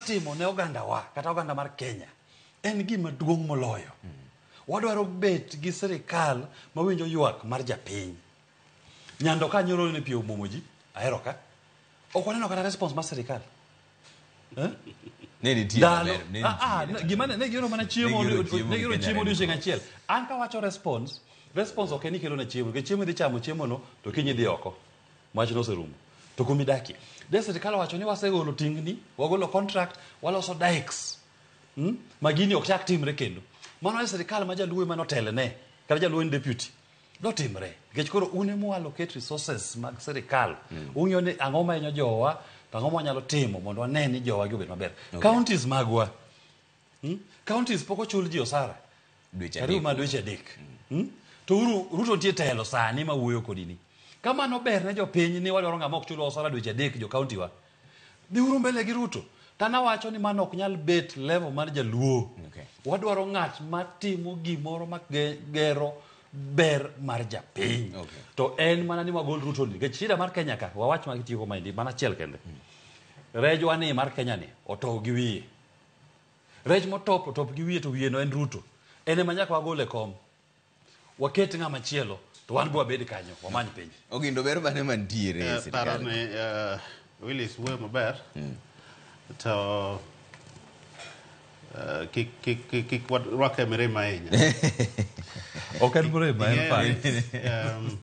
timo ne ogandawa kata oganda mar Kenya en gima duong' moloyo. Wadwaro bet gi sirikal mawinjo ywak mar japiny. Nyando ka nyoro ni pi omuomo ji, ahero ka. Ok waneno kata response mar sirikal. Eh? Ne nitie Ndalo, maber, ne ah, ah, nitie. gima ne gioro mana chiemo, Ne gioro chiemo ne gioro gi Kenya chiemo Red odiochieng' Cross. achiel. An kawacho response, response ok en ni kelona chiemo, nikech chiemo idhi chamo chiemo no to kiny idhi oko. Wachno oserumo. To kuma idakie. De sirikal owacho ni wasegolo tingni, wagolo contract, waloso dikes. Ma gini ok chak timre kendo. Mano e sirikal ma jaluo ema notelene, kata jaluo en deputy. Dotimre. Nikech koro un ema allocate resources mag sirikal. Ung'iyo ni ang'o ma hinyo jowa, to ang'o ma wanyalo timo mondo wane ni jowa gi obed maber. Counties magwa. Counties pok ochul ji osara. Dweche Karibu adek. ma dweche adek. To uru, Ruto nitie telo sani ma wuoyo kodi ni. Kamano ber ne jopiny ni wadwaro ng'ama ok chulwa osara dweche adek jo county wa. Dhiuru mbele gi Ruto. Tanawacho ni mano ok nyal bet level mar jaluo. Wadwaro ng'at matimo gimoro ma gero ber mar japiny. To en mana ni wagol Ruto ni. Nikech shida mar Kenya ka, wawach ma gitieko maendi, mana achiel kende. Rejwa ni mar Kenya ni, otow gi wiye. Rech motop, otop gi wiye to wiye no en Ruto. En ema nyaka wagol e kom. Waket ng'ama chielo, to wan be wabed kanyo, wamany piny. Ogindo ber mane mantiere e sirkal? Paro ni Willis wuoyo maber to kik kik kik kik warwake mirima ahinya. Ok en mirima, en fact.